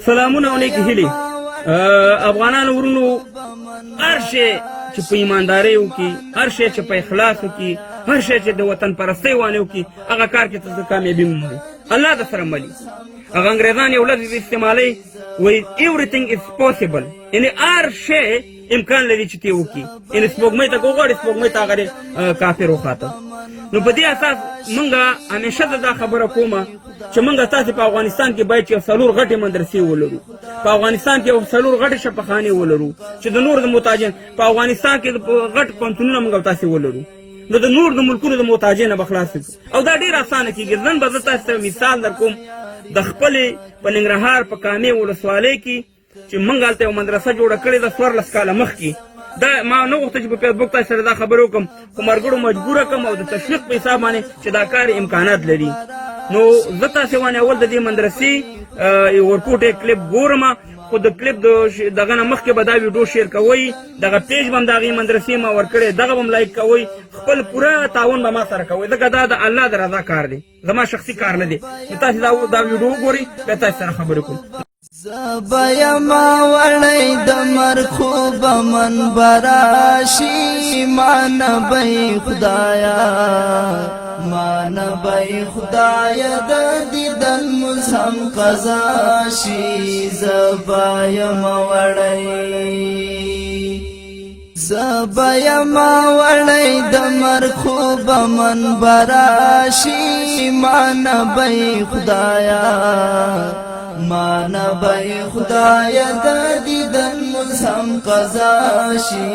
سلامونه او نیکې هیلې افغانانو ورونو، هر شی چې په ایماندارۍ وکړي، هر شی چې په اخلاص وکړي، هر شی چې د وطن پرستۍ وانه وکړي، هغه کار کې ته کامیابي مومي، الله د سره ملي. هغه انګریزان یو لفظ استعمالوي، وایي everything is possible، یعنی هر شی امکان لري چې تی وکړي. یعنی سپوږمۍ ته که وغواړي، سپوږمۍ ته هغه کافر وخاته. نو په دې اساس مونږ همیشه دا خبره کومه چې مونږ تاسې په افغانستان کې باید چې یو څلور غټې مدرسې ولرو، په افغانستان کې یو څلور غټې شفاخانې ولرو چې د نور د محتاجین، په افغانستان کې غټ پوهنتونونه مونږ تاسې ولرو، نو د نور د ملکونو د محتاجۍ نه به خلاص کړو او دا ډېر اسانه کېږي. نن به زه تاسې ته مثال در کوم د خپلې په ننګرهار په کامې ولسوالۍ کې چې موږ هلته یوه مدرسه جوړه کړې ده 14 کاله مخکې. دا ما نه غوښته چې په فیسبوک تاسو سره دا خبرې وکړم، خو مرګړو مجبوره کړم او د تشویق په حساب باندې چې دا کار امکانات لري. نو زه تاسې باندې اول د دې مدرسې یو ورکوټی کلیپ ګورم، خو د کلیپ د دغه نه مخکې به دا ویډیو share کوئ، دغه page به هم د هغې مدرسې ما ورکړی، دغه به هم like کوئ، خپل پوره تعاون به ما سره کوئ، ځکه دا د الله د رضا کار دی، زما شخصي کار نه دی. نو تاسې دا ویډیو وګورئ، بیا تاسې سره خبرې کوم. زبیما وړی د مرخوب من براشي، مان به خدایا، مان به خدایا، د دیدن مزهم قضا شي. زبیما وړی، زبیما وړی د مرخوب من براشي، مان به خدایا، مان به خدای، د دیدن مزهم قضا شي.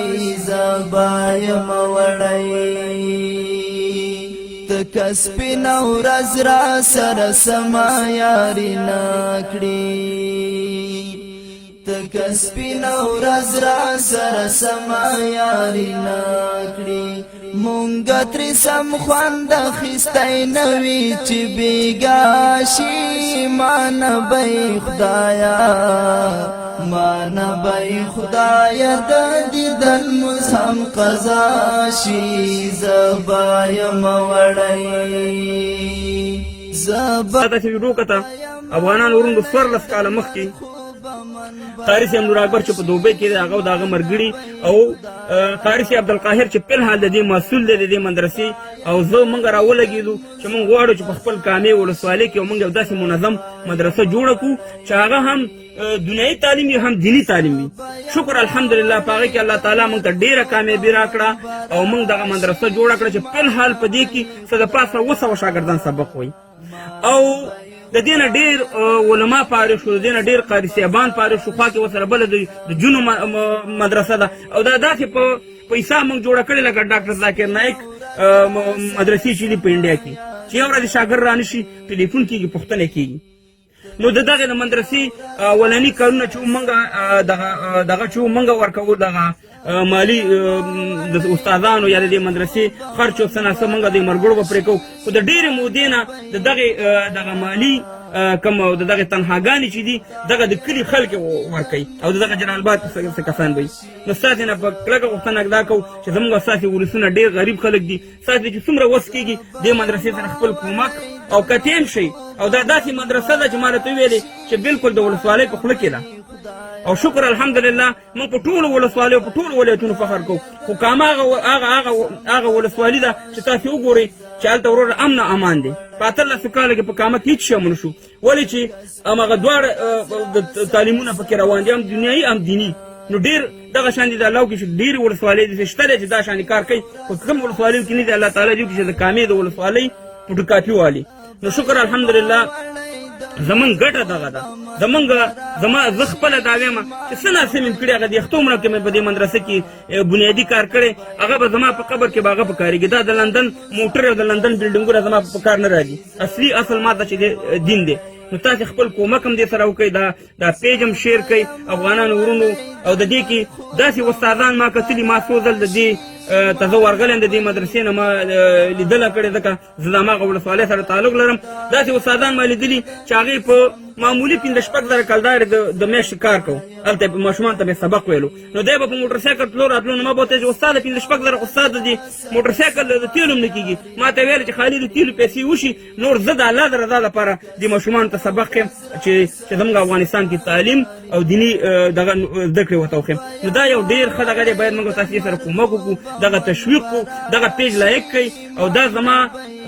زبایم وړی تک سپین ورځ را سره سما یاری نکړي، تک سپین ورځ را سره سما یاری نکړي. مونږ تری سم خوند خستای نوی چې بیگا شي. مان به خدایا، مان به خدایا، د دیدن مزهم قضا شي. زبایم وړی زبا تاسې ویډیو کته افغانان ورونو، 14 کاله مخکې قاري صاحب نور اکبر چې په دوبۍ کې دی، هغه او د هغه مرګړي او قاري صاحب عبدالقاهر چې فلحال د دې مسؤل دی د دې مدرسې او زه، موږ راولګېدو چې موږ غواړو چې په خپل کامې ولسوالۍ کې موږ یو داسې منظم مدرسه جوړه کړو چې هغه هم دنیایي تعلیم وي، هم دیني تعلیم وي. شکر الحمدلله، په هغه کې الله تعالی موږ ته ډېره کامیابي راکړه او موږ دغه مدرسه جوړه کړه چې فلحال په دې کې څه د پاسه 700 شاګردان سبق وایي او د دې نه ډېر علما فارغ شو، د دې نه ډېر قاري صاحبان فارغ شو. خوا کې ورسره بله د جونو مدرسه ده او دا داسې په پیسه موږ جوړه کړې لکه ډاکټر ذاکر نایک مدرسې چې دي په انډیا کې، چې یو ورځ شاګرد رانشي، ټلیفون کېږي، پوښتنه کېږي. نو د دغه د مدرسې اولني کارونه چې مونږ دغه چې مونږ ورکوو، دغه مالی د استادانو یا د دې مدرسې خرچ او څه ناڅه مونږ د مرګړو به پرې کوو، خو د ډېرې مودې نه د دغه دغه مالی کم د دغه تنخواګانې چې دي، دغه د کلي خلک ورکوي او د دغه جلال آباد څه کسان وي. نو ستاسې نه په کلکه غوښتنه دا کوو چې زموږ او ستاسې ولسونه ډېر غریب خلک دي. ستاسې چې څومره وس کېږي، دې مدرسې سره خپل کومک او کتیم شئ. او دا داسې مدرسه ده چې ما راته وویلې چې بالکل د ولسوالۍ په خوله کې ده او شکر الحمدلله، موږ په ټولو ولسوالیو، په ټولو ولایتونو فخر کوو، خو کامه هغه ولسوالي ده چې تاسې وګورئ چې هلته وروره امن او امان دی. په 18 کالو کې په کامه کې هېڅ شی هم نه شو، ولې چې هماغه دواړه د تعلیمونه پکې روان دي، هم دنیایي هم دیني. نو ډېر دغه شان دي د الله وکړي چې ډېرې ولسوالۍ داسې شته دی چې دا شان کار کوي، خو کوم ولسوالیو کې نه دي. الله تعالی دې وکړي چې د کامې د ولسوالۍ فوټوکاپي والي. نو شکر الحمدلله، زمونږ ګټه دغه ده. زمونږ زما زه خپله دا وایم چې څه نا څه مې کړي، هغه د ښتو عمره کې مې په دې مدرسه کې بنیادي کار کړی، هغه به زما په قبر کې به هغه پکارېږي. دا د لندن موټر او د لندن بلډینګونه زما په کار نه راځي. اصلي اصل ماته چې دین دی. نو تاسې خپل کومک هم دې سره وکړئ، دا page هم share کړئ افغانانو ورونو. او د دې کې داسې استادان ما کتلي، ما څو ځل د دې ته زه ورغلی یم، د دې مدرسې نه ما لیدله کړې، ځکه زه د هماغه ولسوالۍ سره تعلق لرم. داسې استادان ما لیدلي چې هغې په معمولي 5-6 زره کلدارې د میاشتې کار کوو، هلته په ماشومان ته مې سبق ویلو. نو دی به په موټر سایکل تلو راتلو، نو ما به ورته چې استاده 5-6 زره خو ستا د دې موټر سایکل د تېلو هم نه کېږي. ما ته ویل چې خالي د تېلو پیسې وشي، نور زه د الله د رضا لپاره دې ماشومانو ته سبق ښیم چې زموږ افغانستان کې تعلیم او دیني دغه زده کړې ورته وښیم. نو دا یو ډېر ښه دغه دی، باید موږ تاسو سره کومک وکړو، دغه تشویق کړو، دغه پیج لایک کړئ. او دا زما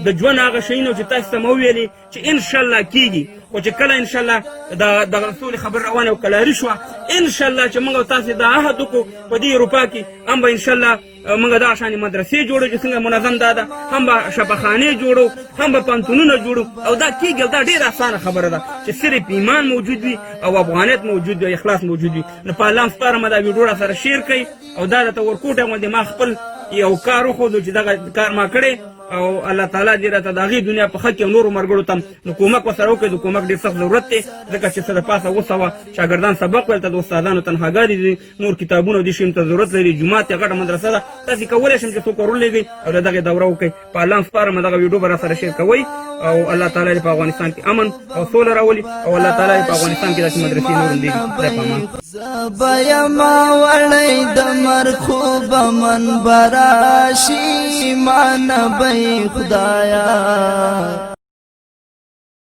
د ژوند هغه شیونه چې تاسو ته مې وویلې چې انشاءالله کېږي. خو چې کله انشاءالله د دغه سولې خبر روانه او کلاري شوه، انشاءالله چې موږ تاسو دا عهد وکړو، په دې اروپا کې هم به انشاءالله موږ دا شانې مدرسې جوړو چې څنګه منظم دا ده، هم به شفاخانې جوړو، هم به پوهنتونونه جوړو. او دا کېږي او دا ډېره اسانه خبره ده چې صرف ایمان موجود وي او افغانیت موجود وي، اخلاص موجود وي. نو په الله سپارم، دا ویډیو را سره share کړئ او دا راته ورکوټه غوندې ما خپل یو کار وښودو چې دغه کار ما کړی. او الله تعالی دې راته د هغې دنیا په ښه کې او نورو مرګړو ته نو کومک ورسره وکړي. د کومک ډېر سخت ضرورت دی، ځکه چې څه د پاسه 700 شاګردان سبق ویل ته د استادانو تنخواګانې دي، نور کتابونه دي شي ته ضرورت لري. جومات یې غټه مدرسه ده، تاسې کولی شم چې څوک ورولېږئ او د دغې دوره وکړئ. په الله سپارم، دغه ویډیو به را سره share کوئ. او الله تعالی دې په افغانستان کې امن او سوله راولي او الله تعالی دې په افغانستان کې داسې مدرسې نور هم ډېرې. خدای په امان. زبیما وړی د مرګ خوب من براشي مان به خدایا.